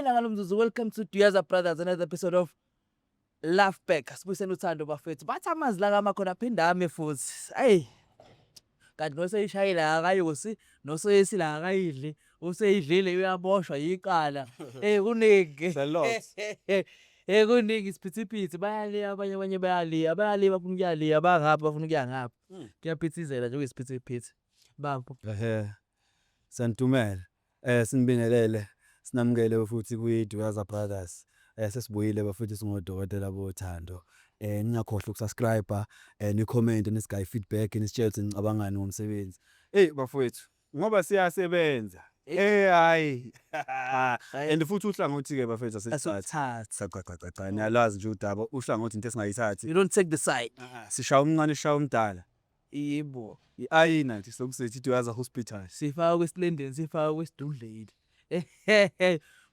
Nangalo mzuzu, welcome to Duyaza Brothers, another episode of Love Back. Sibuyiseni uthando, bafethu. Bathi amanzi la kamakhona aphinde ame futhi. Ayi. Kanti noseyishayile akayusi, noseyisile akayidli, useyidlile uyaboshwa yiqala. Kuningi. It's a lot. Kuningi, isiphithiphithi, bayaliya abanye, abanye bayaliya, bayaliya bafuna ukuyaliya, bangapha bafuna ukuya ngapha. Kuyaphithizela nje, kuyisiphithiphithi. Bafo. Ehhe. Sanidumela. Sinibingelele. Sinamukele futhi kwi-Duyaza Brothers. Sesibuyile bafethu, singodokotela bothando. Ningakhohlwa ukusubscribe, ni-comment, nisigaye feedback, nisitshele ukuthi nicabangani ngomsebenzi. Hey bafowethu, ngoba siyasebenza. Hayi. And futhi uhlangothi ke bafethu asithathi. Asithatha. Cha cha cha cha cha, niyalwazi nje udaba, uhlangothi into esingayithathi. You don't take the side. Sishaya umncane, sishaya umdala. Yebo. I-ayina nje sokusethi Duyaza Hospital. Sifaka kwesilendeni, sifaka kwesidudleni.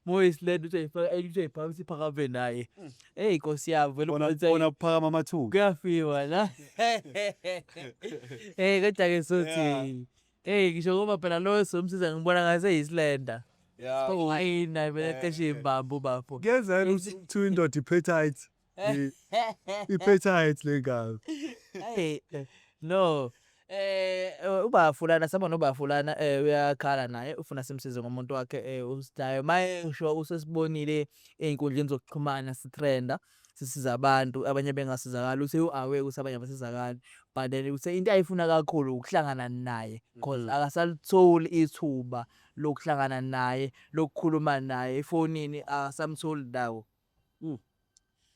Moyisilenda uthi ayifaka, uthi ayiphakamisa, iphakame naye. Hey Nkosi yami, vele Bona uthi bona kuphakama amathuba. Kuyafiwa la. Hey, kodwa ke sothi hey, ngisho ngoba phela lo somsiza ngibona ngaze yisilenda. Ungayina vele qeshe ibambu, bafo. Kuyenzeka ukuthi kuthiwa indoda iphethe iphethe le ngabe. Hey no. Ubafulana sabona, ubafulana uyakhala naye, ufuna simsize ngomuntu wakhe uStayo. Maye ngisho usesibonile ey'nkundleni zokuxhumana sitrenda, sisiza abantu, abanye bengasizakali. Uthe u-aware ukuthi abanye abasizakali, but then uthe into ayifuna kakhulu ukuhlangana naye 'cause akasalitholi ithuba lokuhlangana naye, lokukhuluma naye efonini, akasamtholi ndawo.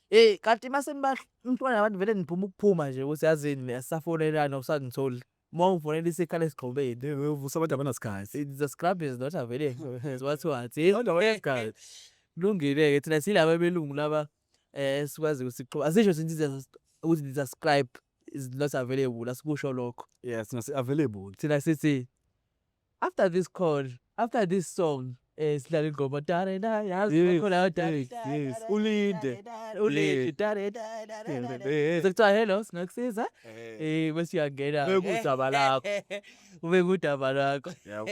Hey, kanti mase nibahlukana nabantu vele niphuma ukuphuma nje ukuthi yazini asisafonelani, awusangitholi. Uma ungifonela isikhala esigxobeni. Uvusa abantu abanasikhathi. The scrub is not available. What what? Abantu abanasikhathi. Kulungile-ke, thina silaba belungu laba esikwazi ukuthi asisho sithi ukuthi the scribe is not available, asikusho lokho. Yes, thina si-available. Thina sithi after this call, after this song, sidlala ingoma da da, yazi khona da. Yes, ulinde. Ulinde da da da da da. Sekuthiwa hello, singakusiza, bese uyangena. Bekuwudaba lakho. Ube kudaba lakho. Yabo.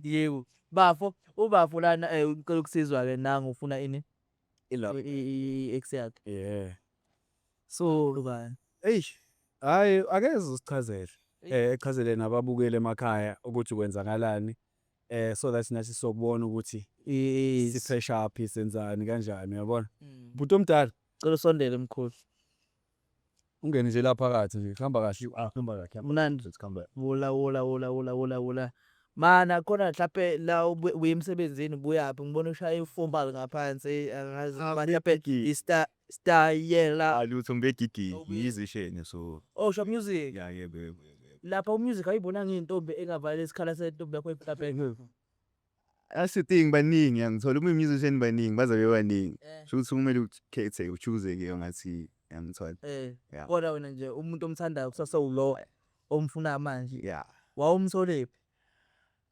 Yebo bafo, ubafo lana ucela ukusizwa ke, nangu ufuna ini? Ila. I-ex yakhe. Yeah. So ubani? Eish, hayi, ake usichazele. Echazele nababukeli emakhaya ukuthi kwenzakalani. So that nathi sizobona ukuthi siphesha phi, senzani, kanjani, uyabona? Bhuti omdala, Cela usondele, mkhulu. Ungene nje la phakathi nje, kuhamba kahle. Ah, kuhamba kahle. Mnandi. Kuhamba. Wola wola wola wola wola wola. Mana khona mhlawumbe la ubuye emsebenzini, ubuyaphi? Ngibona ushaya i-formal ngaphansi, angazi mhlawumbe i-star stayela. Ah, lutho, ngibe gigini, musician, so. Oh, sho music. Yeah, yebo. Lapha umusic ayibonanga intombi engavala isikhala sentombi yakho mhlawumbe? That's the thing, baningi, ngithola uma musician baningi, baze bebaningi. Sho ukuthi kumele ukhethe, uchoose ke ngathi, ngiyangithola. Yeah. Kodwa wena nje umuntu omthandayo kusasewulo omfuna manje? Yeah. Wawumtholephi?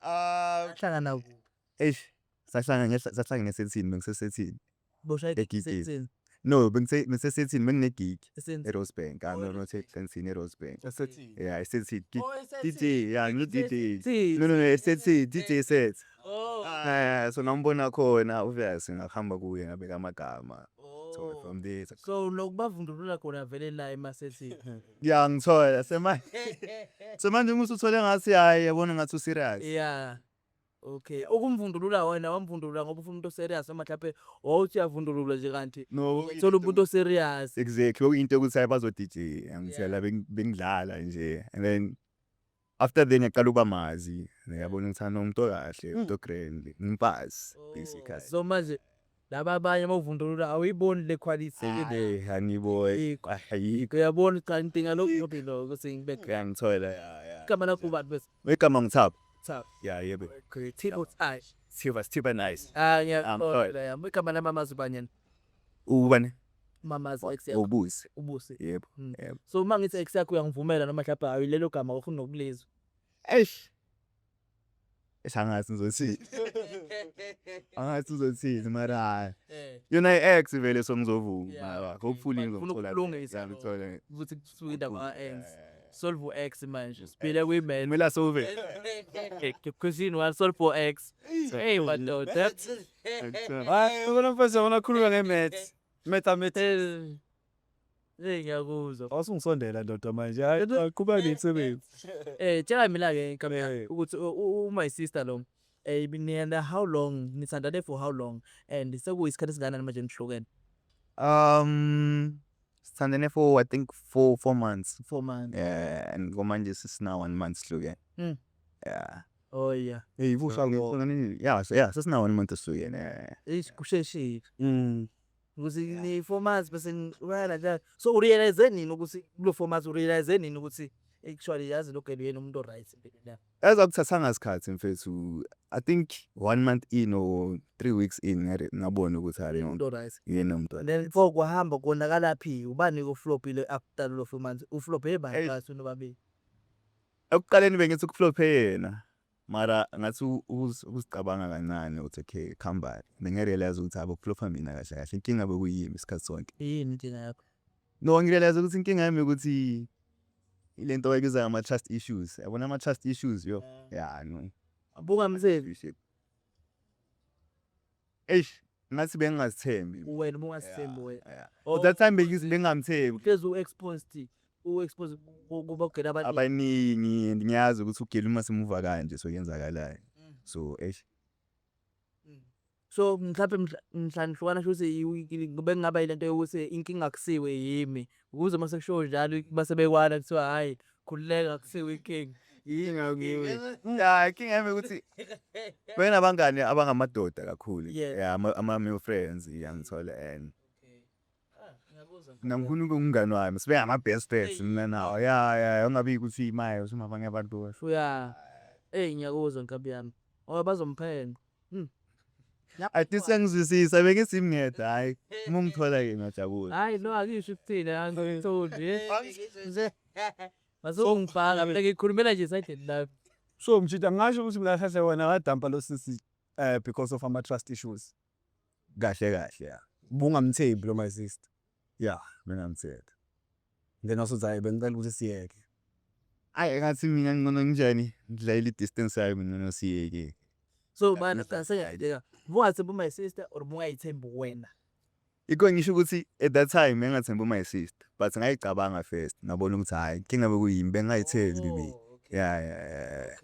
Ah, Hlangana kuphi? Eish, sahlangana ngesethini, bengisesethini. Bosha. Egigini. Sethini? No, bengisesethini, bengine-gig Esethini. eRosebank. Ah, no, not eSethini, eRosebank. Esethini. Yeah, eSethini. Oh, DJ, eSethini. yeah, ngi-DJ. Esethini. No, eSethini, DJ set. Oh. Ah, so ngambona khona, obvious ngahamba kuye, ngabeka amagama. So from there So lokubavundulula khona vele la emasethini. Yeah, ngithola semanje. Semanje uma usuthole ngathi hayi, yabona ngathi userious. Yeah. Okay. Ukumvundulula wena wamvundulula ngoba ufuna umuntu oserious noma mhlawumbe wawuthi uyavundulula nje kanti No, uthola umuntu oserious? Exactly, okuyinto ukuthi hayi bazo DJ, ngithola bengidlala nje and then after then ngiyaqala ukuba mazi, yabona ngithanda umuntu okahle, umuntu grand, ngimfazi basically. So manje laba abanye mawuvundulula awuyiboni le quality? Angiyiboni. Ayikho. Uyabona, cha, ngidinga lokhu lokhu ukuthi ngibe Ngiyangithola, yeah. Igama lakho ubani bese? Igama ngithabo. Thabo. Yeah, yebo. Okay, Thibo I. Thiba, Thiba nice. Ah, ngiyakuthola yami. Igama lamamazi ubani yena? Ubani? Mamazi ex yakho. Ubusi. Ubusi. Yebo. Yebo. So uma ngithi ex yakho uyangivumela noma mhlawumbe ayi lelo gama ufuna nokulizwa? Eish. Angazi ngizothini. Angazi uzothini mara hayi. Yona i-ex vele, so ngizovuma. Yeah, Hopefully but ufuna ngizomthola. ukulungisa Yeah, ngithola. ukuthi kusuke indaba ka-ex. Solve u-X manje. Siphile kwi-math. Kumele asolve. Question 1 solve for X. Hey madoda. Hayi, wena mfethu, yabona, khuluma nge-maths, mathematics. Hey, ngiyakuzwa. Awusungisondela ndoda manje, hayi, qhubeka nemisebenzi. Tshela mina ke ukuthi my sister lo niyena how long nithandane, for how long, and sekuyisikhathi esingakanani manje nihlukene? Sithandane for, I think, 4 months. 4 months. Yeah, and manje sisina 1 month sihlukene. Yeah. Oh yeah. Hey, busha. Yeah, so yeah, sesina 1 month sihlukene. Yeah. Eish, kusheshile. Ukuthi ni 4 months bese wena nje, so urealize nini ukuthi kulo 4 months, urealize nini ukuthi actually yazi lo girl uyena umuntu oright empilweni yakho? Yazi, akuthathanga sikhathi mfethu. I think 1 month in or 3 weeks in ngabona ukuthi hayi, umuntu oright. Yena umuntu. Then for kwahamba konakalaphi, ubani oflopile after lo 4 months, uflophe bani phakathi nobabili? Ekuqaleni bengithi kuflophe yena. Mara ngathi ukuzicabanga kancane ukuthi okay, khambani. Bengirealize ukuthi abo kuflopha mina kahle kahle. Inkinga bekuyimi isikhathi sonke. Yini inkinga yakho? No, ngirealize ukuthi inkinga yami ukuthi ilento abayibiza ngama trust issues. Yabona ama trust issues, yo. Yeah, no. Bungamthembi? Eish, ngathi bengingazithembi. Wena ubungazithembi wena? Yeah. Oh, that time bengingamthembi. Hlezi u-exposed, u-exposed kubogela abaningi. Abaningi, and ngiyazi ukuthi ugela uma simuva kanje, so kuyenzakalayo. So eish. So mhlawumbe mhla nihlukana, shuthi bekungaba yilento yokuthi inkinga akusiwe yimi, ukuze mase kushiwo njalo base bekwala kuthiwa hhayi, khululeka, akusiwe inkinga. Ya, inkinga yami ukuthi benginabangani abangamadoda kakhulu. Yeah, ama male friends, ngiyangithola, and mina ngifuna ube umngani wami, sibe ama best friends mina nawe. Yeah, ungabi ukuthi maye usungabanye abantu. Ya, eyi, ngiyakuzwa nkabi yami, ngoba bazomphenya. At least sengizwisisa, bengithi ngedwa, hhayi, uma ungithola-ke ngiyajabula. Hhayi no, akisho ukuthini, angikutholi nje. Masungifaka mina, ngikhulumela nje esayidini lami. So mjita, ngingasho ukuthi mina kahle wena wadampa lo sisi because of ama trust issues. Kahle kahle, ya. Bungamthembi lo my sister. Yeah, bengamthembi. Then wasuthi hayi, bengicela ukuthi siyeke. Ayi, ngathi mina ngcono nginjani, ngidlalele i-distance yami, ngcono siyeke. So bana sengiyayideka. Bungathembi my sister or bungayithembi wena? Iko ngisho ukuthi at that time bengathembi my sister, but ngayicabanga first, ngabona ukuthi hhayi, inkinga bekuyimi, bengingayithembi mina. Yeah.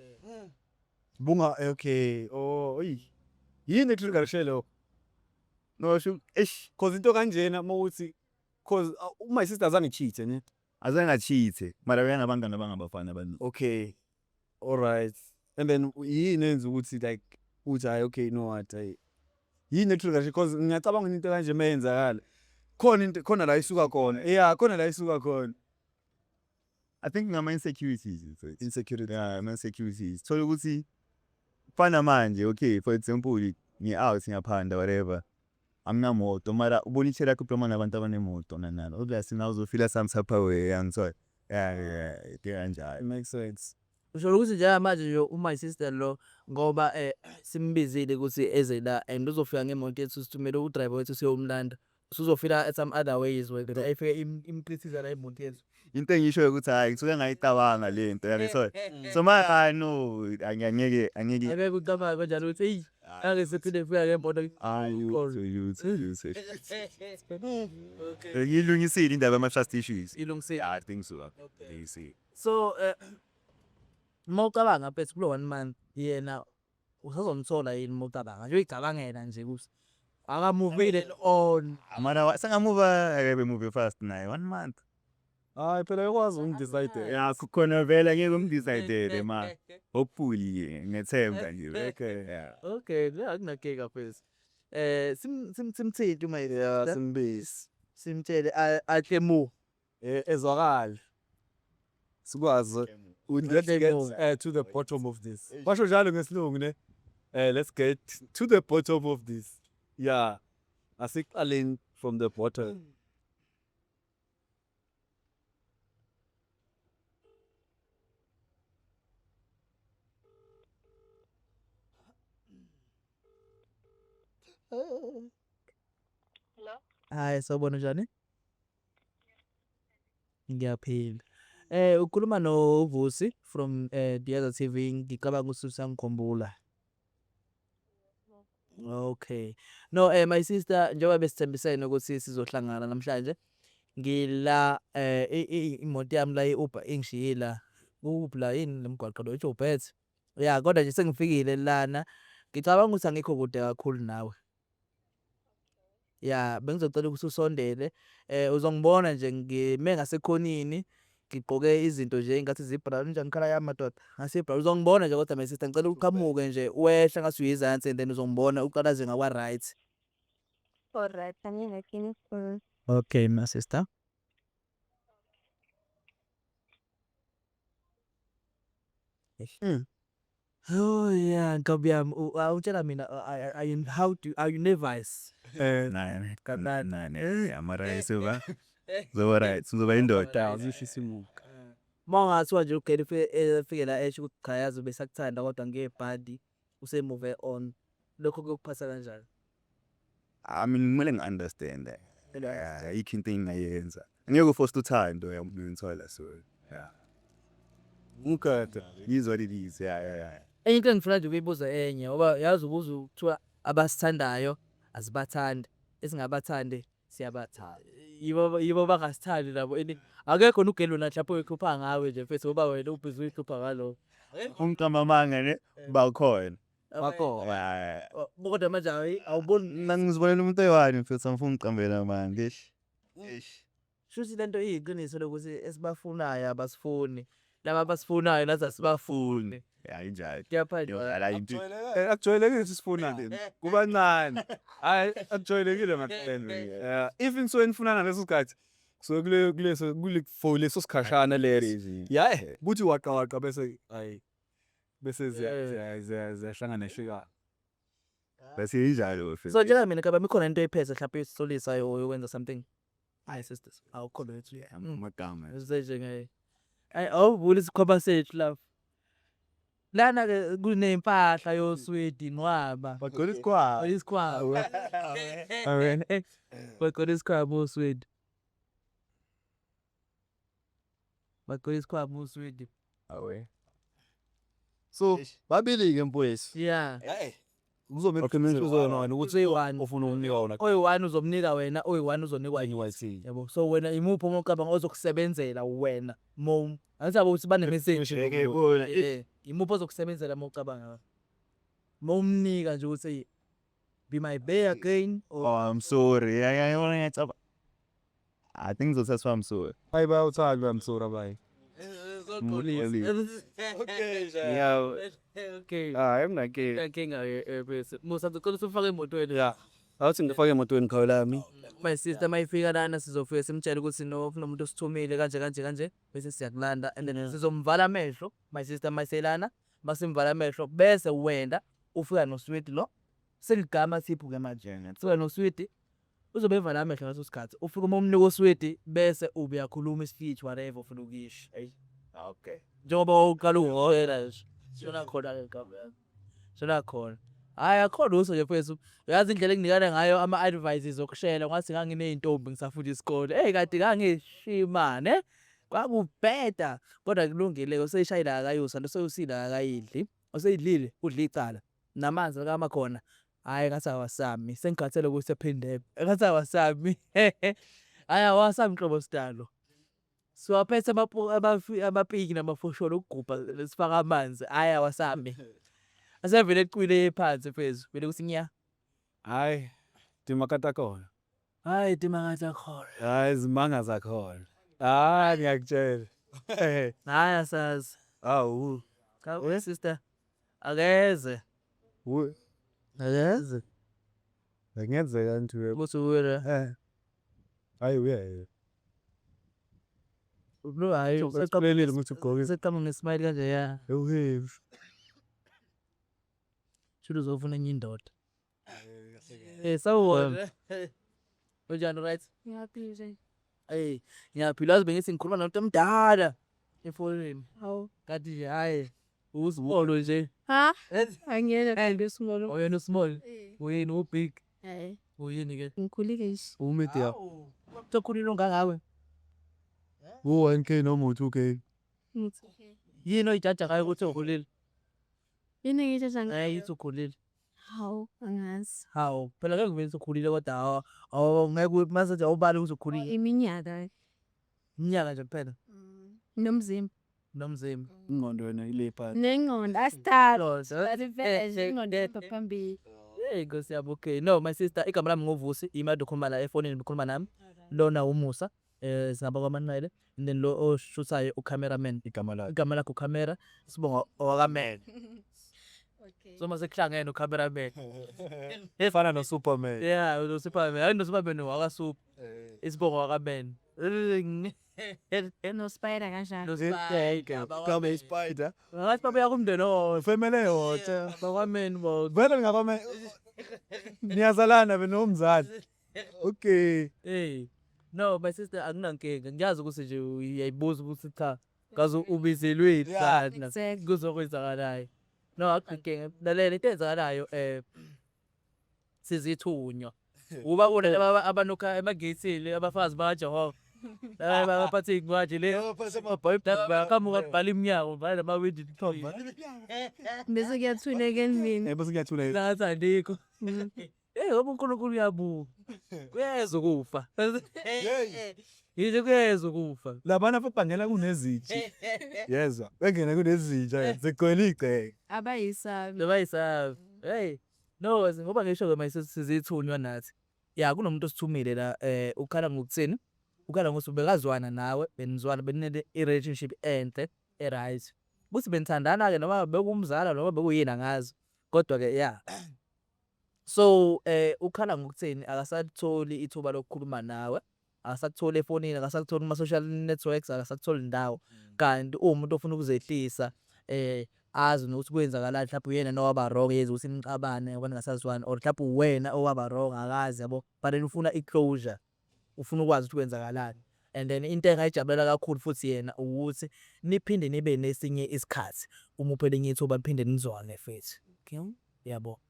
Bunga okay, oh oyi. Yini etriggerishe lokho? No, sho, eish. Cause into kanjena mawuthi, cause my sister azange cheat ne. Azange acheat, mara bekanabangani abangabafana abaningi. Okay. Alright. And then yini enza ukuthi like uthi hayi, okay, no, what, hayi. Yini etriggerishe? Cause ngiyacabanga into kanje mayenzakala, khona into khona la isuka khona. Yeah, khona la isuka khona. I think ngama insecurities, mfethu. Insecurity. Yeah, ama insecurities. Thola ukuthi fana manje, okay, for example, ngi-out, ngiyaphanda, whatever. Anginamoto, mara ubona i-cherry yakho ibloma nabantu abanemoto nanani. Obviously nawe uzofila some type of way, yangithola. Yeah, into kanjalo. It makes sense. Usho ukuthi njengamanje nje uma sister lo, ngoba simbizile ukuthi eze la and uzofika ngemoto yethu, sithumele udriver wethu siyomlanda. Usuzofila some other ways wena efike imphithiza la imoto yethu. Into engishoyo ukuthi hhayi, ngisuke ngayicabanga le nto, yangithola. So ma, hayi no, angeke angeke. Angeke ucabange kanjalo ukuthi eyi, ake siphinde fika ngemoto. Hayi, lutho lutho lutho. Ngiyilungisile indaba yama-trust issues. Ilungisile. Yeah, I think so. Ngiyisile. So uma ucabanga mfethu, kulo one month yena usazomthola yini, uma ucabanga nje, uyicabangela nje ukuthi akamuvile on? Mara sengamuva, akabe move fast naye, one month. Hayi phela, uyakwazi ukungidecide. Ya, khona vele angeke umdecide ma. Hopefully ngethemba nje. Okay. Yeah. Okay, la akunankinga mfethu. Simthinte uma Yeah, simbizi. Simtshele ahle mu. Ezwakala. Sikwazi let's get to the bottom of this. Basho njalo ngesilungu ne. Let's get to the bottom of this. Yeah. Asiqaleni from the bottom. Hello? Hayi, sawubona, njani? Ngiyaphila. Ukhuluma noVusi from Diyaza TV, ngicabanga ukuthi usangikhumbula. Okay. No, my sister, njengoba besithembisene ukuthi sizohlangana namhlanje, ngila imoto yami la, i-Uber ingishiye la. Kuphi la, yini lo mgwaqo lo, iJoburg? Ya, kodwa nje sengifikile lana. Ngicabanga ukuthi angikho kude kakhulu nawe. Ya, bengizocela ukuthi usondele. Uzongibona nje ngime ngasekhonini, ngigqoke izinto nje engathi zi-brown, injani colour yami madoda? Ngase brown. Uzongibona nje kodwa, my sister, ngicela uqhamuke nje wehle ngathi uyezansi and then uzongibona uqalaze ngakwa right. Alright, angeke. Okay, my sister. Oh yeah, nkabi yami, awutshela mina, how do are you nervous? Nine. Kancane. Nine. Yeah, mara isuka. Zoba right, sizoba indoda. Azishisa imuka. Uma ungathiwa nje ugele efike la esho ukuthi cha, yazi besakuthanda kodwa ngebhadi use-move on. Lokho kuyokuphatha kanjani? I mean, kumele ngi-understand. Yeah, ayikho into engingayenza. Angeke uforce uthando uyangithola, so yeah. Ukade. Is what it is. Yeah. Enye into engifuna nje ukuyibuza enye, ngoba yazi ukuze kuthiwa abasithandayo asibathandi, esingabathandi siyabathanda. Yibo bangasithandi nabo, and akekho nogelo wena mhlawumbe oyihlupha ngawe nje mfethu, ngoba wena ubhizi uyihlupha ngalokho. Umqamba amanga ne bakhona. Bakhona. Yeah. Kodwa manje awuboni. Mina ngizibonela umuntu oyi-one, mfethu, angifuni ukuqambela amanga. Eish. Eish. Shuthi lento iyiqiniso lokuthi esibafunayo abasifuni, laba abasifunayo nathi asibafuni. Yeah, injalo. Kuyapha. Yo, ala into. Akujwayelekile ukuthi sifunane. Kuba ncane. Hayi, akujwayelekile, my friend. Yeah, if nisuke nifunana ngaleso sikhathi, kusuke kule kuleso kule for leso sikhashana leso. Yeah, kuthi waqa waqa bese hayi bese ziyahlangana eshikana. Bese injalo, mfethu. So njenga mina kabe ikhona into oyiphethe mhlawumbe yosihlolisa yokwenza something. Hayi sisters, awukho lwethu. Amagama. Njenge ayi awuvula isikhwama sethu lapha. Lana ke kunempahla yoswidi nqwaba. Bagcwele isikhwama. Isikhwama. Bagcwele isikhwama oswidi. Bagcwele isikhwama oswidi. Awe. So babili-ke, mfowethu. Yeah. Kuzobe Okay, mina uzona ukuthi Uzoyi-one. ufuna ukunika wona. Oyi-one uzomnika wena, oyi-one uzonikwa NYT. Yabo. So wena imuphi uma ucabanga ozokusebenzela wena? Mo angisabe ukuthi bane message. Ngiyibona. Imuphi ozokusebenzela uma ucabanga? Mawumnika nje ukuthi be my bae again or Oh, I'm sorry. Yeah, ngiyacaba. I think ngizothatha I'm sorry. Hayi, bayawuthanda msura bayi. Okay. Yeah. Okay. Hayi, nginankinga. Inkinga bese Musa, ngicela usufake emotweni. Yeah. Awuthi ngifake emotweni khawula lami. My sister mayifika lana sizofika simtshele ukuthi no, kunomuntu osithumile kanje kanje kanje, bese siyakulanda and then sizomvala amehlo my sister mayiselana, masimvala amehlo bese wena ufika noswidi lo seligama thiphu ke manje, ufika noswidi, uzobe evala amehlo ngaleso sikhathi, ufika uma umnika uswidi bese ube uyakhuluma i-speech, whatever ufuna ukuyisho. Okay. Njengoba uqala uhoyela nje, shona khona ke gama yami, shona khona. Hhayi, akukho lutho nje mfethu, uyazi indlela enginikana ngayo ama-advices okushela ngathi nganginey'ntombi ngisafunda isikole, eyi kanti ngangishimane kwakubheda, kodwa kulungile-ke, useyishayile akakayusa nto, useyusile akakayidli, useyidlile udla icala namanzi akama khona. Hhayi, ngathi awasami, sengikhathele ukuthi ephinde ngathi awasami, hhayi awasami nhlobo sidalo. Siwaphethe amapiki namafosholo okugubha sifake amanzi, hhayi awasami. Asevele ecwile phansi mfethu, vele kuthi nya. Hayi, dimakata khona. Hhayi, dimakata khona. Hayi, izimanga zakhona. Hayi, ngiyakutshela. Hhayi, asazi. Awu. Cha, sister. Akeze. Akeze. Kungenzeka nje. Ukuthi uwena. Hayi, uyaye. Lo hayi Useqamelile ukuthi ugqoke. Seqhamuka nge-smile kanje ya. Ewu. Shuthi uzofuna enye indoda. Sawubona. Unjani, right? Ngiyaphila. Ey, ngiyaphila, yazi bengithi ngikhuluma nomuntu omdala efonini. Hawu. Kanti nje hhayi usmall nje. Ha? Angiyena ngismall. Oyena usmall. Eh. Uyini, ubig? Eh. Uyini ke? Ngikhulile nje. U-medium. Ukhulile ungangawe. U-1K noma u-2K. Yini oyijaja ngayo ukuthi ukhulile? Yini engiyijaja ngayo? Yithi ukhulile. Hawu, angazi. Hawu, phela ngeke uvele ukhulile kodwa awu ngeke mase awubali ukuthi ukhulile. Iminyaka. Iminyaka nje kuphela. Nomzimba. Nomzimba. Ingqondo yona ile phansi. Nengqondo asithathu. Lozo. But vele nje ingqondo ihamba phambili. Hey Nkosi yami, okay. No, my sister, igama lami nguVusi, imade ukhuluma la efonini ukhuluma nami. Lona uMusa, singaba kwaManqele, and then lo oshuthayo u-cameraman. Igama lakhe. Igama lakhe u-camera, sibonga owakaMele. Okay. So mase kuhlangene u-cameraman. Efana no-Superman. Yeah, no Superman. Hayi no Superman waka super. Isibongo wakaMele. No spider kanjalo. No spider. Kame i-spider. Ngathi babuya kumndeni owodwa. Family eyodwa. Bakwameni bo. Vele ngabame niyazalana beno nomzali. Okay. Hey. No, my sister, akunankinga. Ngiyazi ukuthi nje uyayibuza ukuthi cha kaze ubizelwe isandla Exactly. kuzokwenzakalayo. No, akunankinga. Lalela into eyenzakalayo sizithunywa. Uba kuna laba abanukha emageyithini abafazi bakaJehova. Laba abaphatha iy'ncwadi le. Baqhamuka kubhala iminyango, bhala namawindi. Bese kuyathuleka endlini. Bese kuyathuleka. Ngathi andikho. Hey, ngoba uNkulunkulu uyabuka. Kuyeza ukufa. Yize kuyeza ukufa. Labana futhi bangena kunezinja. Yezwa. Bengena kunezinja zigcwele igceke. Abayisabi. Noba yisabi. Hey. No, ngoba ngisho ke manje sizithunywa nathi. Ya, kunomuntu osithumile la, ukhala ngokuthini? Ukhala ngokuthi ubekazwana nawe, benizwana, benine i-relationship enhle, e-right. Kuthi benithandana ke noma bekumzala noma bekuyini angazi. Kodwa ke yeah. So ukhala ngokuthini? Akasatholi ithuba lokukhuluma nawe, akasakutholi efonini, akasakutholi kuma social networks, akasakutholi ndawo. Kanti uwumuntu ofuna ukuzehlisa, azi nokuthi kwenzakalani, mhlawumbe uyena nowaba wrong yenza ukuthi nixabane ngoba ningasazwani, or mhlawumbe uwena owaba wrong, akazi yabo, but then ufuna i-closure, ufuna ukwazi ukuthi kwenzakalani. And then into engayijabulela kakhulu futhi yena ukuthi niphinde nibe nesinye isikhathi, umuphe elinye ithuba niphinde nizwane futhi. Okay, yabo.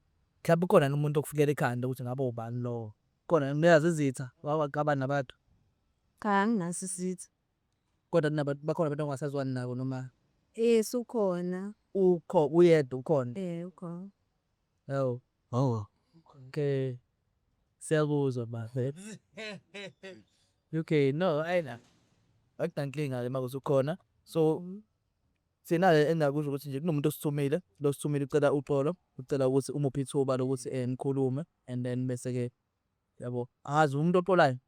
Mhlawumbe ukhona umuntu okufikela ekhanda ukuthi ngabe ubani lowo. Khona niyazi izitha wawagaba nabantu. Cha, anginaso isitha. Kodwa kunabantu, bakhona abantu ongasazwani nabo noma? Yes, ukhona. Ukho uyedwa ukhona? Eh, ukhona. Hawu. Oh. Okay. Siyakuzwa bafethu. Okay, no, ayina. Akunankinga ke makuthi ukhona. So thina ke engakusho ukuthi nje kunomuntu osithumile, lo osithumile ucela uxolo, ucela ukuthi umuphe ithuba lokuthi nikhulume and then bese ke yabo, angazi umuntu oxolayo.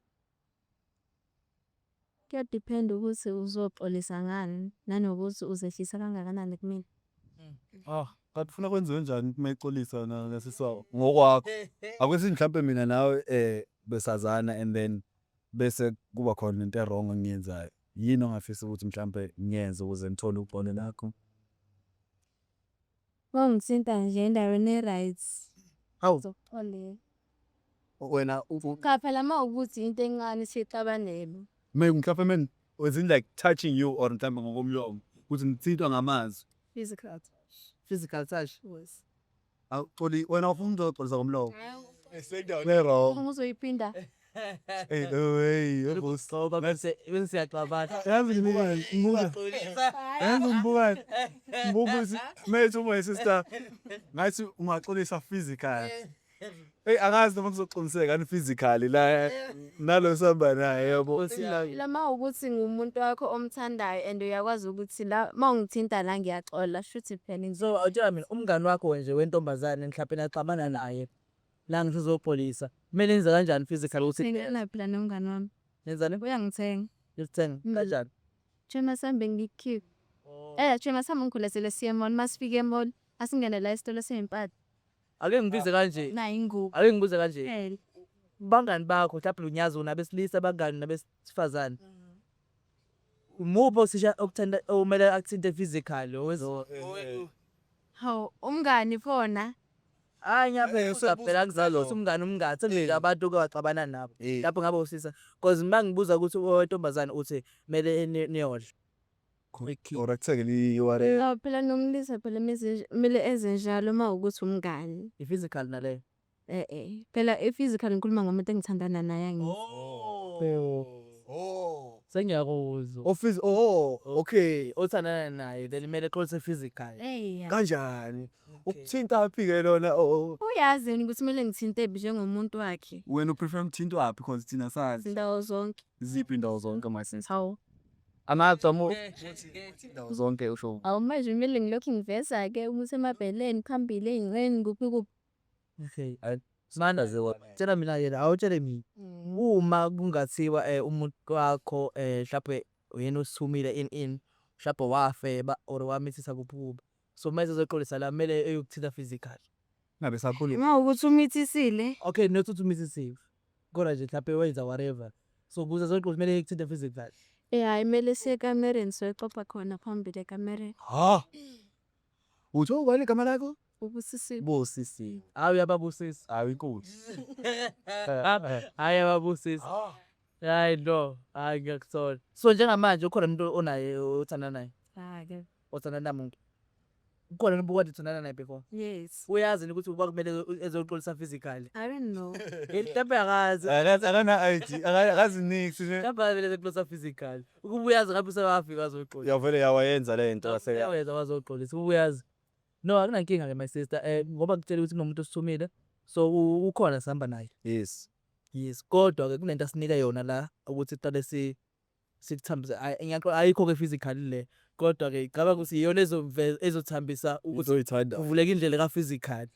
Kuya-depend ukuthi uzoxolisa ngani nanokuthi uzehlisa kangakanani kumina. Ah. Kanti ufuna kwenziwe njani uma exolisa nasisi ngokwakho? Akusithi mhlambe mina nawe besazana and then bese kuba khona into e-wrong engiyenzayo. Yini ongafisa ukuthi mhlambe ngiyenze ukuze ngithole uxolo lakho? Mawungithinta nje endaweni e-right. Hawu. Ngizokuxolela. Wena Cha, phela mawukuthi into encane sixabanele. Mhlawumbe men was it like touching you or mhlawumbe ngokomlomo ukuthi ngithintwa ngamazwi? Physical touch. Physical touch. Yes. Awuxoli wena, ufuna umuntu ozoxolisa ngomlomo. Ne-wrong. Uzoyiphinda. Hey, no way. Vusi. Ngoba bese siyaxabana. Yazi ngibukani? Ngibuka. Yazi ngibukani? Ngibuka ukuthi mate my sister ngathi ungaxolisa physical. Hey, angazi noma kuzoqiniseka ni physically la nalo sihamba naye, yabo. La mawukuthi ngumuntu wakho omthandayo and uyakwazi ukuthi la mawungithinta la ngiyaxola, shuthi phela. So awutshela mina, umngani wakho nje wentombazane mhlawumbe naxabana naye la, ngisho uzoxolisa, kumele enze kanjani physical ukuthi Ngithengela phela nomngani wami. Nenzani? Uyangithenga. Ngizithenga kanjani? Tshela sihambe ngikukhiphe. Tshela sihambe ngikhulesele siye e-mall. Masifika e-mall asingene la esitolo sey'mpahla. Ake ngibize kanje. Nayi ingubo. Ake ngibuze kanje. Phela. Bangani bakho mhlawumbe unyazi nabesilisa, abangani nabesifazane. Umuphi othisha okuthanda okumele akuthinte physically owezo? Hawu, umngani phona. Hayi, ngiyabuza phela, angizali ukuthi umngani sengile abantu oke waxabana nabo. Lapho ngabe usisa cause mangibuza ukuthi owentombazane uthi kumele niyodla. Or akuthengele i-whatever. No, phela nomlisa phela kumele enze njalo uma kuwukuthi umngani. I-physical naleyo. Phela i-physical ngikhuluma ngomuntu engithandana naye, angithi. Oh. Oh. Sengiyakuzwa. Office oh okay. Othandana naye then kumele exolise physical. Eya. Kanjani? Ukuthinta phi ke lona oh? Uyazi yini ukuthi kumele ngithinte phi njengomuntu wakhe? Wena uprefer ukuthintwa phi because thina sazi. Izindawo zonke. Ziphi indawo zonke my sister? Hawu. Angazi amu indawo zonke usho. Awu manje kumele ngilokhu ngiveza-ke ukuthi emabeleni phambili ey'nqeni kuphi kuphi. Okay. Simanda tshela mina yena awutshele mina. Uma kungathiwa umuntu wakho mhlawumbe uyena osithumile ini ini mhlawumbe wafeba or wamithisa kuphi kuphi. So mase ezoxolisa la kumele eyokuthinta physical. Ngabe sakhuluma. Uma ukuthi umithisile. Okay, not ukuthi umithisile. Kodwa nje mhlawumbe wenza whatever. So ukuze ezoxolisa kumele eyokuthinta physical. Eh hhayi kumele siye ekamereni siyoxoxa khona phambili ekamereni. Ha. Uthi ubani igama lakho? Ubusisiwe. Busisiwe. Hayi uyababusisa. Hayi inkosi. Hayi uyababusisa. Hayi no, hayi ngiyakuthola. So njengamanje ukhona umuntu onaye othandana naye? Cha-ke. Othandana namuntu? Ukhona umuntu obukade uthandana naye before? Yes. Uyazi yini ukuthi kwakumele ezoxolisa physically? I don't know. Mhlawumbe akazi. Akazi akana ID, akazi niks nje. Mhlawumbe vele ezoxolisa physically. Ukuba uyazi ngabe usewafika wazoxolisa. Yavele yawayenza le nto wase. Uyawenza wazoxolisa ukuba uyazi. No, akunankinga ke my sister ngoba ngikutshela ukuthi kunomuntu osithumile. So ukhona sihamba naye. Yes. Yes, kodwa ke kunento asinike yona la ukuthi siqale si sikuthambise ayikho ke physically le. Kodwa ke ngicabanga ukuthi iyona ezothambisa ukuthi Uzoyithanda. kuvuleka indlela ka physically.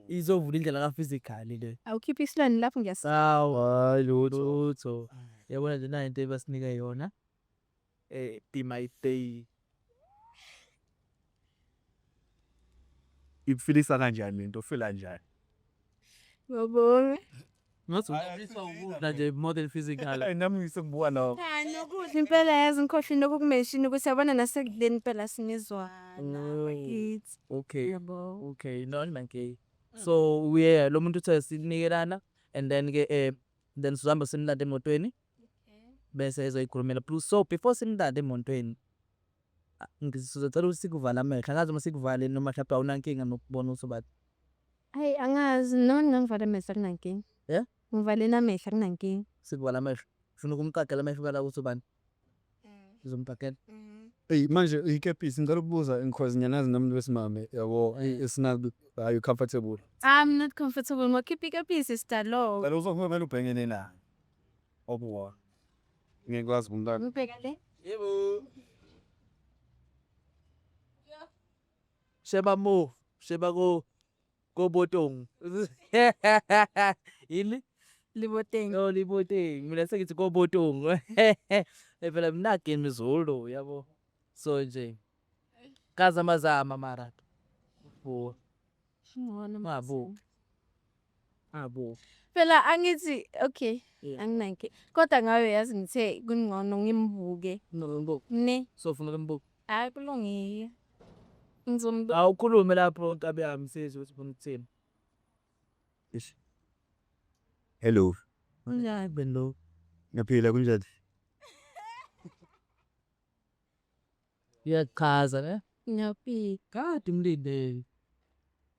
Izovula indlela ka physically le. Awukhiphe isilwane lapho ngiyas. Hawu, Hayi lutho. lutho. Yabona nje nayi into ebasinike yona. Be my day. Ikufilisa kanjani lento ufila kanjani? Ngiyabonga. Ngathi ufiliswa ukudla nje more than physical. Nami ngisengibuka nawo. Cha nokudla impela yazi ngikhohlwe nokukumention ukuthi yabona nasekudleni impela sinezwana bakithi. Okay. Yabo. Okay, no akunankinga. So yeah, lo muntu uthe sinikelana and then ke then sizohamba simlande emotweni bese ezoyikhulumela. So before simlande emotweni sizocela ukuthi sikuvale amehlo. Angazi uma sikuvale noma mhlawumbe awunankinga nokubona ukuthi ubani. Hayi angazi noma ningangivala amehlo akunankinga. Yeah? Ngivaleni amehlo akunankinga. Sikuvala amehlo. Ufuna ukumqagela amehlo ubala ukuthi ubani? Uzomqagela? Eyi manje ikepisi ngicela ukubuza because ngiyanazi nomuntu wesimame yabo it's not, are you comfortable? I'm not comfortable ngokukhipha ikepisi sidalo. Phela uzokumele ubhekene naye. Obuwa. Ngikwazi umntana. Ngibheka le. Yebo. Sheba mo, sheba ko ko botong. Yini? Liboteng. Oh liboteng. Mina sengithi ko botong. Phela mina game Zulu yabo. So nje kazama mara. Bo. Ngcono. Ngabo. Abo. Phela angithi okay Yeah. anginankinga. Kodwa ngabe yazi ngithe kungcono ngimbuke. No, Ne. so ufuna ukumbuka. Hayi kulungile. Ngizombuka. Awukhulume lapho nkabi yami sizwe ukuthi ufuna ukuthini. Hello. Kunjani beno? Ngiyaphila kunjani? Uyachaza ne? Ngiyaphila. Kade umlinde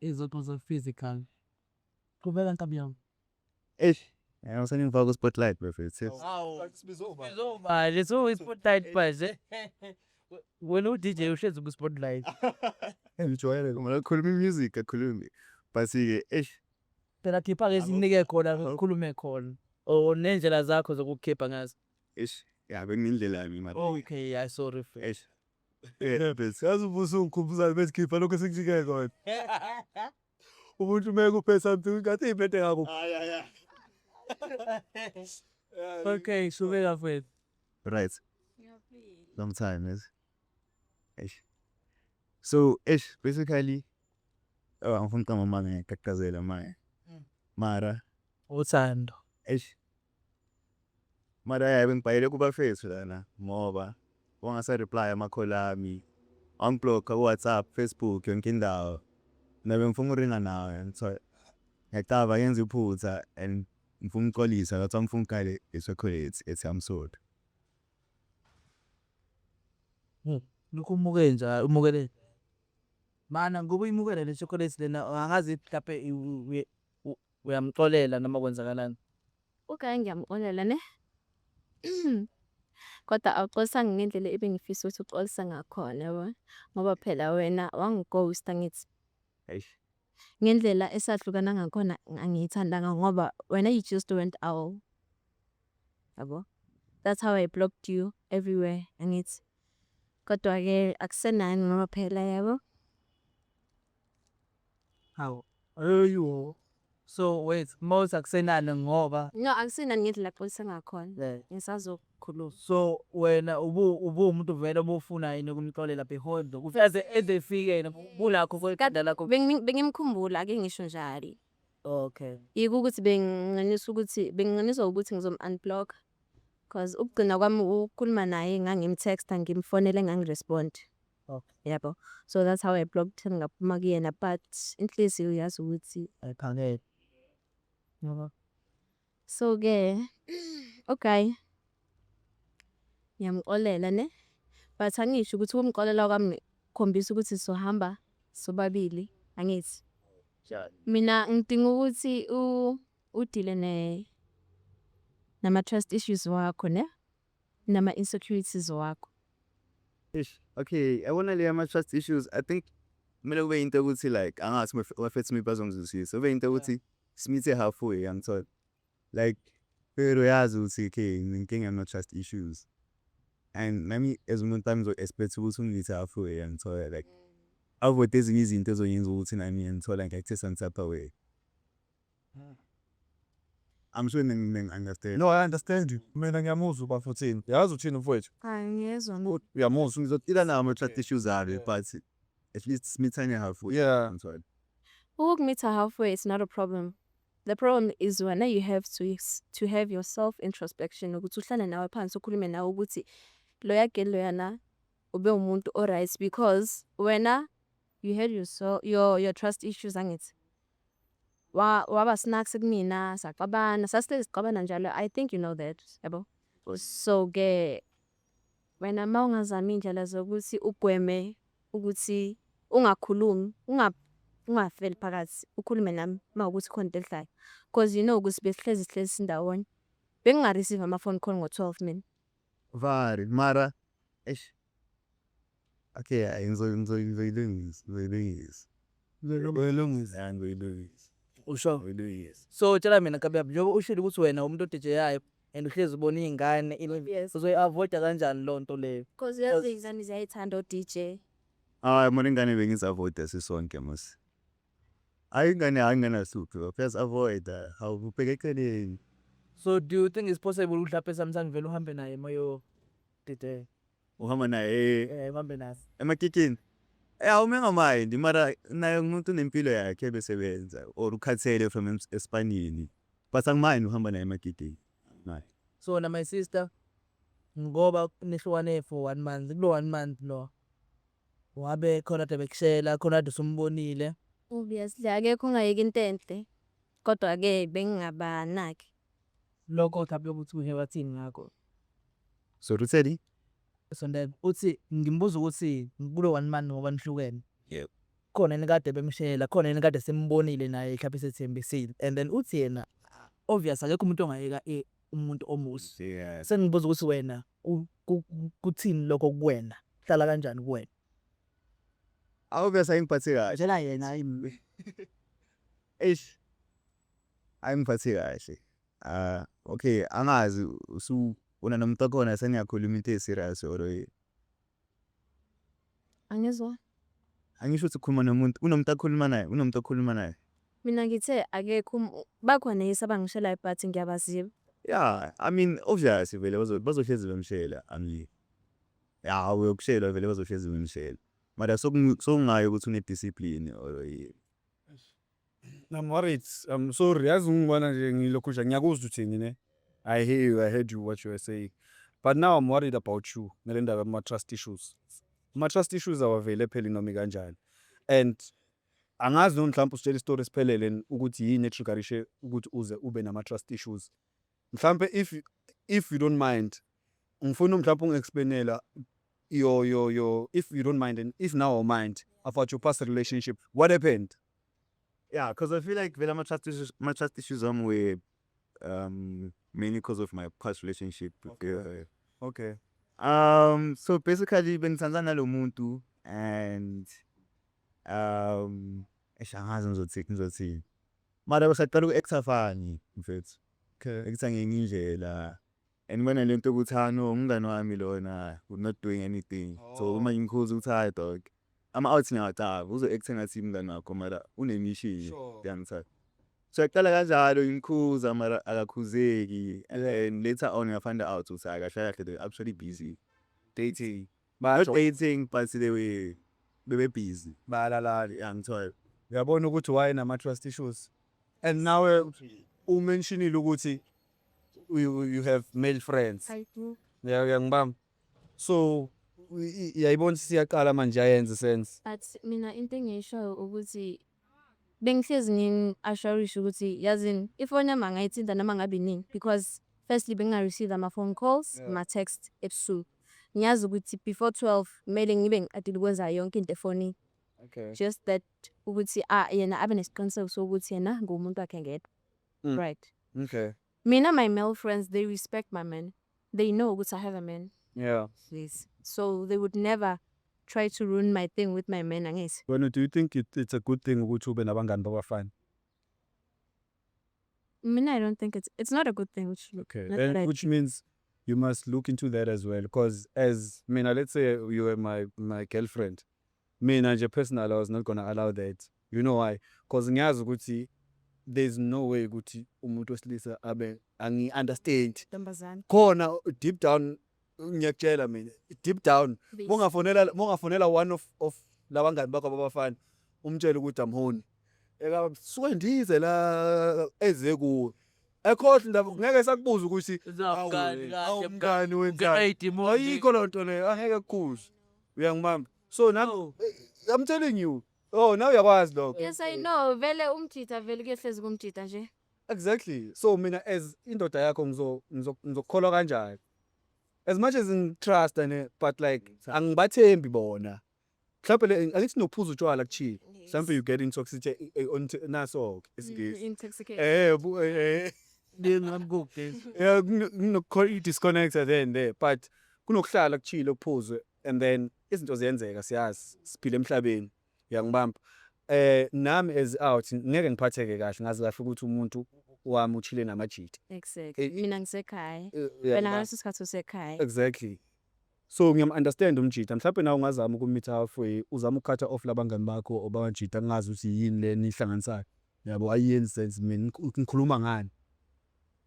izoxoxa physical. Qhubeka nkabi yami. Eish, awuseningifaka ku spotlight bafethu. Hawu. Sizobani so i-spotlight manje. Wena u-DJ uhlezi ku-spotlight. Ngijwayele ngoba khuluma music akhulumi. But ke eish Phela khipha ke sinike khona ukhulume khona. Or nendlela zakho zokukhipha ngazo. Eish, ya benginendlela yami mara. Okay, yeah, sorry. Eish. Yeah, bese. Yazi ubuso ungikhumbuza bethi khipha lokho esikujike kona. Umuntu uma ekuphe something ngathi iphethe ngakho. Okay, shubeka mfethu. Right. Long time, yes. Eish. So, eish, basically oh angifuni ukuqamba amanga ngiyaqhaqhazela manje. Mara Uthando. Eish. Mara ya bengibhayele kubafethu lana ngoba wangasa reply ama-call ami. Wangiblocka ku-WhatsApp, Facebook yonke indawo. Mina bengifuna ukuringa nawe so ngiyacaba ngenza iphutha and ngifuna ukuxolisa that's why ngifuna ukugaya le-chocolate ethi I'm sorry. Lokhu umuke njalo umukele mana ngoba uyimukele le chocolate lena angazi mhlawumbe uyamxolela noma kwenzakalani. Okay ngiyamxolela ne. Kodwa awuxolisanga ngendlela ebengifisa ukuthi uxolise ngakhona, yabo. Ngoba phela wena wangi-ghost-a angithi. Eish. Ngendlela esahlukana ngakhona angiyithandanga ngoba wena you just went out. Yabo. That's how I blocked you everywhere, angithi. Kodwa-ke akusenani ngoba phela yabo. Hawu, eyo. So wait, mawuthi akusenani ngoba No, akusenani ngendlela axolise ngakhona. Ngisazokhuluma. So wena ubuwumuntu vele obufuna yini ukumxolela before ukuthi aze efike yena kulakho kwekhanda lakho? Bengimkhumbula ake ngisho njalo. Okay. Yiko ukuthi benginganisa ukuthi benginganiswa ukuthi ngizom-unblock. 'Cause ukugcina kwami ukukhuluma naye ngangim-text-a ngimfonela engangi-respond. Okay. Yabo. So that's how I blocked him ngaphuma kuyena, but inhliziyo uyazi ukuthi Ayiphakeme. Ngoba So-ke, okay. Ngiyamxolela ne, but angisho ukuthi ukumxolela kwami kukhombisa ukuthi sizohamba sobabili, angithi? Mina ngidinga ukuthi u-deal-e nama-trust issues wakho ne, nama-insecurities wakho. Eish, okay, yabona le yama-trust issues, I think kumele kube into yokuthi like angazi abafethu maybe bazongizwisisa. Kube into yokuthi si-meet-e halfway, uyangithola? Like vele uyazi ukuthi okay, nginenkinga yama-trust issues and nami as umuntu wami ngizo-expect ukuthi ungi-meet-e halfway, uyangithola? Like avoid ezinye izinto ezongenza ukuthi nami ngiyangithola ngi-act-e some type of way. I'm sure ningi-understand. No, I understand you. Mina ngiyamuzwa ubafo uthini. Yazi uthini mfowethu? Hayi, ngiyezwa. Uyamuzwa. Ngizo-deal-a nawo ama-trust issues ami, but at least si-meet-ane halfway. Uyangithola? Uku-meet-a halfway is not a problem. The problem is when you have to have your self introspection ukuthi uhlale nawe phansi ukhulume nawe ukuthi loya girl loyana ube umuntu o-right because wena you had your trust issues, angithi? Waba snacks kumina, saxabana, sasihlezi sixabana njalo. I think you know that, yabo. So-ke wena mawungazama iy'ndlela zokuthi ugweme ukuthi ungakhulumi, ungafeli phakathi, ukhulume nami mawukuthi khona into ekudlayo. 'Cause you know ukuthi besihlezi sihlezi sindawonye. Benginga-receive ama-phone call ngo-12 mina. Vari mara eish, okay, hayi, ngizoyilungisa, ngizoyilungisa. Uyilungisa. Ya, ngizoyilungisa. Usho. Ngizoyilungisa. So tshela mina nkabi yami, njengoba ushilo ukuthi wena umuntu odijeyayo and uhlezi ubona iy'ngane, Yes. uzoyi-avoid-a kanjani leyo nto leyo? 'Cause yazi iy'ngane ziyayithanda o-DJ. Hayi mina ingane bengizi-avoid-a sisonke mos. Hayi ingane, hayi ingane azihluphi, uyazi-avoid-a, hawu, ubheke eceleni. So do you think it's possible ukuthi mhlampe sometimes vele uhambe naye mayo DJ? Uhamba naye? Eh, uhambe naye. Emakikini? Ya, uma enga-mind, mara naye umuntu unempilo yakhe ebesebenza or ukhathele from esipanini, but angi-mind uhamba naye emagigini, angimind. So na my sister, ngoba nihlukane for one month, kulo one month lo wabe khona kade bekushela khona kade usumbonile? Obviously akekho ongayeki into enhle, kodwa-ke bengingabanaki. Lokho mhlawumbe ukuthi uhe wathini ngakho? Sorry, utheni? Sondela uthi ngimbuza ukuthi kulo one month ngoba nihlukene. Yebo. Khona yini kade bemshela, khona yini kade sembonile naye mhlawumbe sethembisile, and then uthi yena obvious akekho umuntu ongayeka umuntu omuhle. Sengibuza ukuthi wena kuthini lokho kuwena? Kuhlala kanjani kuwena? Obvious ayingiphathi kahle. Tshela yena, hayi mina. Eish, ayingiphathi kahle. Ah, okay, angazi usu wena nomuntu wakhona seniyakhuluma into eyi-serious or Angizwa. Angisho ukuthi ukhuluma nomuntu, kunomuntu akhuluma naye, unomuntu okhuluma naye. Mina ngithe akekho bakhona, yes, abangishelayo but ngiyabaziba. Yeah, I mean, obviously vele bazohlezi bemshela, I mean, ya, uyokushela vele, bazohlezi bemshela. Mara sokungayo ukuthi une-discipline or yini. I'm worried. I'm sorry. Yazi ngibona nje ngilokhu nje ngiyakuzwa uthini ne. I hear you. I heard you, what you were saying. But now I'm worried about you ngale ndaba yama trust issues. Ama trust issues awavele phela noma kanjani. And angazi noma mhlawumbe usitshela isitori esiphelele ukuthi yini e-trigger-ishe ukuthi uze ube nama trust issues. Mhlambe if you don't mind, ngifuna mhlawumbe ungi-explainela your if you don't mind and if now mind about your past relationship, what happened? Yeah, because I feel like vele ama trust issues wami were mainly because of my past relationship. Okay. Okay. So basically bengithandana nalo muntu and eish, angazi ngizothini. Mara besaqala uku-act-a funny, mfethu. Act-a ngenye indlela and banalento yokuthi, "Ah, no, umngani wami lona, we're not doing anything." So uma ngimkhuza ukuthi, "Hayi dog, ama-outing ngiyawacaba uzo-act engathi umngani wakho mara une-mission." Uyangithola? So yaqala kanjalo, ngimkhuza mara akakhuzeki, and then later on nga-find out ukuthi hayi, kahle kahle they actually busy dating. Not dating, but they were bebe busy. Bayalalana. Uyangithola? Uyabona ukuthi why nama-trust issues, and nawe u-mentionile ukuthi you have male friends. I do. Yeah, uyangibamba. So iyayibona, siyaqala manje, yayenza sense. But mina into engiyishoyo ukuthi bengihlezi ngim-assure-isha ukuthi, yazini, ifoni yami angayithinta noma ngabe inini, because firstly benginga-receive ama-phone calls, ama-text ebusuku. Ngiyazi ukuthi before 12 kumele ngibe ngiqedile ukwenza yonke into efonini. Just that ukuthi yena abe nesiqiniseko sokuthi yena ngumuntu wakhe ngedwa. Right. Mina, my male friends, they respect my man. They know ukuthi I have a man. Yes. So they would never try to ruin my thing with my man, angithi. Wena, do you think it's a good thing ukuthi ube nabangani babafana? Mina, I don't think it's not a good thing. Which not Then, that I which means you must look into that as well, because as mina, let's say you were my girlfriend, mina nje personally, I was not gonna allow that. You know why? Because ngiyazi ukuthi there's no way ukuthi umuntu wesilisa abe angi-understand. Ntombazane. Khona deep down, ngiyakutshela mina, deep down, mongafonela one of labangani bakho ababafana, umtshele ukuthi I'm horny. Eka suke ndize la eze kuwe. Ekhohle indaba, ngeke sakubuza ukuthi Mngani. Awu mngani, wenzani? Ayikho loo nto leyo, angeke kukuze. Uyangibamba? So now I'm telling you. Oh, now uyakwazi lokho. Yes, I know. Vele umjita vele kuyohlezi kumjita nje. Exactly. So mina as indoda yakho ngizokukholwa kanjani? As much as ngi-trust ne, but like angibathembi bona. Mhlawumbe le angithi nophuza utshwala kuchill. Mhlawumbe you get intoxicated naso ke isiNgisi. Intoxicated. Yeah, kuno disconnect then there, but kunokuhlala kuchill kuphuzwe and then izinto ziyenzeka, siyazi siphila emhlabeni, uyangibamba. Nami as out ngeke ngiphatheke kahle, ngazi kahle ukuthi umuntu wami uchille namajita. Exactly. Mina ngisekhaya. Wena Uyangibamba? Ngaleso sikhathi usekhaya. Exactly. So ngiyam-understand umjita. Mhlawumbe nawe ungazama uku-meet halfway, uzame uku-cut off labangani bakho or bamajita, ngingazi ukuthi yini le enihlanganisayo. Yabo, ayiyenzi sense mina, ngikhuluma ngani?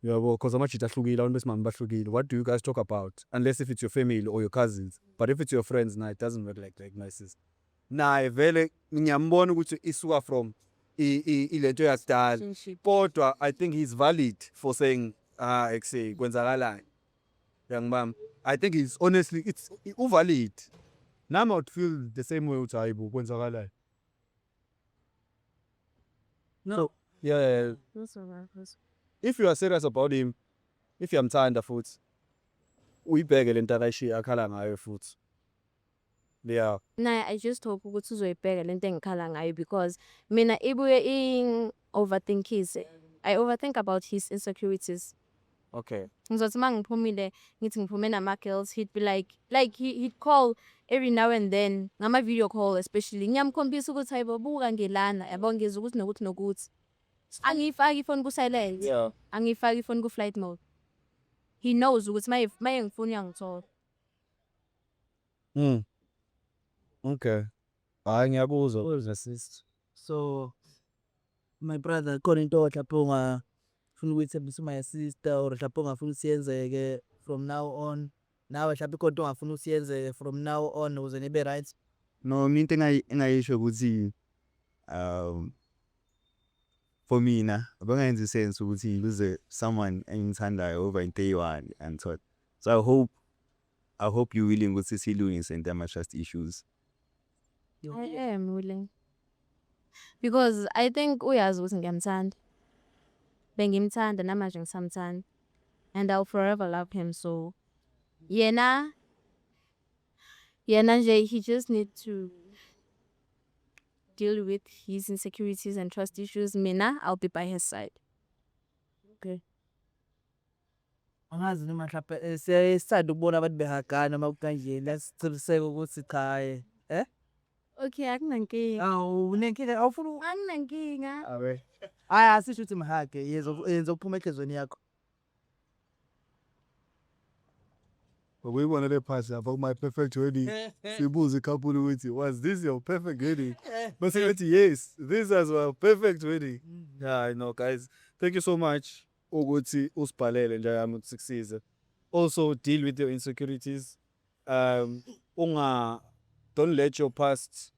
Yabo, cause amajita ahlukile, abantu besimame bahlukile. What do you guys talk about? Unless if it's your family or your cousins. But if it's your friends, nah, it doesn't work like that, my sister. Naye vele ngiyambona ukuthi isuka from ilento yakudala. Relationship. Kodwa I think he's valid for saying, "Ah, ekuse kwenzakalani?" Uyangibamba? I think he's honestly, it's u-valid. Nami I would feel the same way ukuthi, hayibo, kwenzakalani? No. Yeah. If you are serious about him, if uyamthanda futhi, uyibheke lento akayishiya akhala ngayo futhi. Yeah. Naye, I just hope ukuthi uzoyibheka lento engikhala ngayo, because mina ibuye ing-overthinkise. I overthink about his insecurities. Ngizothi uma ngiphumile, ngithi ngiphume nama-girls, he'd be like he'd call every now and then, ngama-video call especially. Ngiyamkhombisa ukuthi, hayibo, buka ngelana, yabo, ngizwa ukuthi nokuthi nokuthi. Angiyifaki ifoni ku-silent. Angiyifaki ifoni ku-flight mode. He knows ukuthi maye ngifuna uyangithola. Okay. Hayi, ngiyakuzwa, sister. So my brother, khona into mhlawumbe ongafuna ukuyithembisa my sister or mhlawumbe ongafuna ukuthi yenzeke from now on? Nawe mhlawumbe ikhona into ongafuna ukuthi yenzeke from now on ukuze nibe right? No, mina into engayisho ukuthi for mina bekungayenzi sense ukuthi ngi-lose someone engimthandayo over into eyi-one, angithola. So I hope you willing ukuthi siyilungise into yama-trust issues. I am willing. Because I think uyazi ukuthi ngiyamthanda. Bengimthanda, namanje ngisamthanda. And I'll forever love him, so yena nje he just need to deal with his insecurities and trust issues. Mina, I'll be by his side. Okay. Angazi noma mhlampe siyaye sithande ukubona abantu behagana noma kukanjena, siciniseke ukuthi cha eh. Okay, akunankinga. Awu, unenkinga, awufuni? Anginankinga. Awe. Hhayi, asisho ukuthi mhage, yenza yenza okuphuma enhlizweni yakho. Ukuyibona le part lapha ku-My Perfect Wedding. Sibuze i-couple ukuthi, "Was this your perfect wedding?" Bese bethi, "Yes, this was my perfect wedding." Yeah, I know, guys. Thank you so much ukuthi usibhalele nje yami ukuthi sikusize. Also deal with your insecurities. Unga don't let your past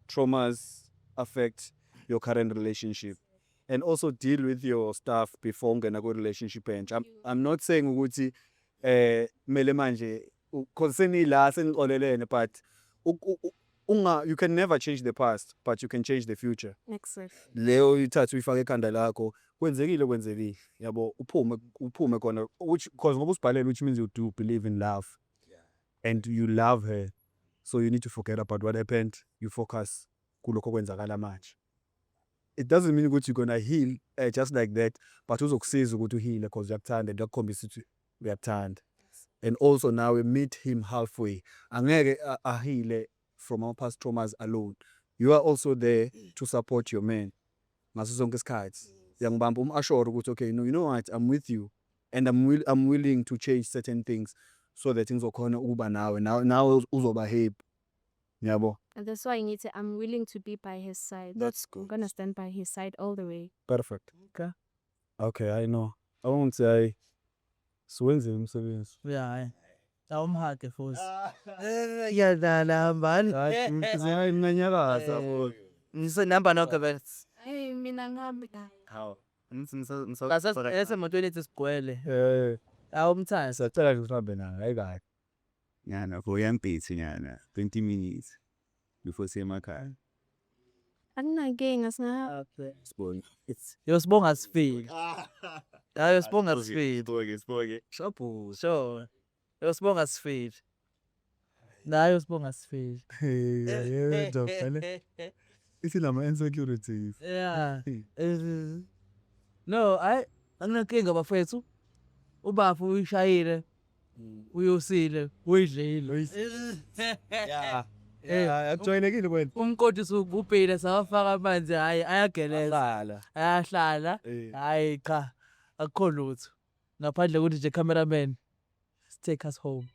traumas affect your current relationship. And also deal with your stuff before ungena ku relationship entsha. I'm not saying ukuthi kumele manje because senila senixolelene, but unga you can never change the past, but you can change the future. Exactly. Leyo uyithathe uyifake ekhanda lakho, kwenzekile kwenzekile, yabo, uphume khona, which because ngoba usibhalele, which means you do believe in love and you love her, so you need to forget about what happened. You focus kulokho okwenzakala manje. It doesn't mean ukuthi you're gonna heal just like that, but uzokusiza ukuthi uheal because uyakuthanda and uyakukhombisa ukuthi uyakuthanda. And also now we meet him halfway. Angeke aheale from our past traumas alone. You are also there to support your man ngaso sonke isikhathi, uyangibamba, um-assure ukuthi, "Okay, no, you know what, I'm with you and I'm willing to change certain things so that ngizokhona ukuba nawe, nawe uzoba happy," yabo. And that's why ngithi I'm willing to be by his side. That's I'm good. gonna stand by his side all the way. Perfect. Okay. Okay, I know, I won't say siwenzile umsebenzi. Yeah, hhayi. Awumhage futhi. Ngiyadlala, hambani. Hayi, ngiyanyakaza, yabo. Ngisenihamba nonke vele. Hey, mina ngihambe naye. Hawu. Esemotweni ethi sigcwele. Awumthandi. Siyacela nje usihambe naye, hayi kahle. Nyana, for uyangibhithi nyana. 20 minutes before siye emakhaya. Akunankinga, singahamba. Okay. Sibonge. Yosibonga sifike. Hayi, yosibonga sifike. Sibonge, sibonge. Shabhu. Sure. Yosibonga sifike. Nayo yosibonga sifike. Hey, yebo vele. Ithi lama insecurities. Yeah. No, hayi, anginankinga bafethu. Ubafu uyishayile. Uyosile, uyidlile. Yeah. Yeah, akujwayelekile kwena. Umkoti usugubhile, sawafaka amanzi, hayi, ayageleza. Hlala. Ayahlala. Hayi cha, akukho lutho. Ngaphandle kokuthi nje, cameraman, take us home.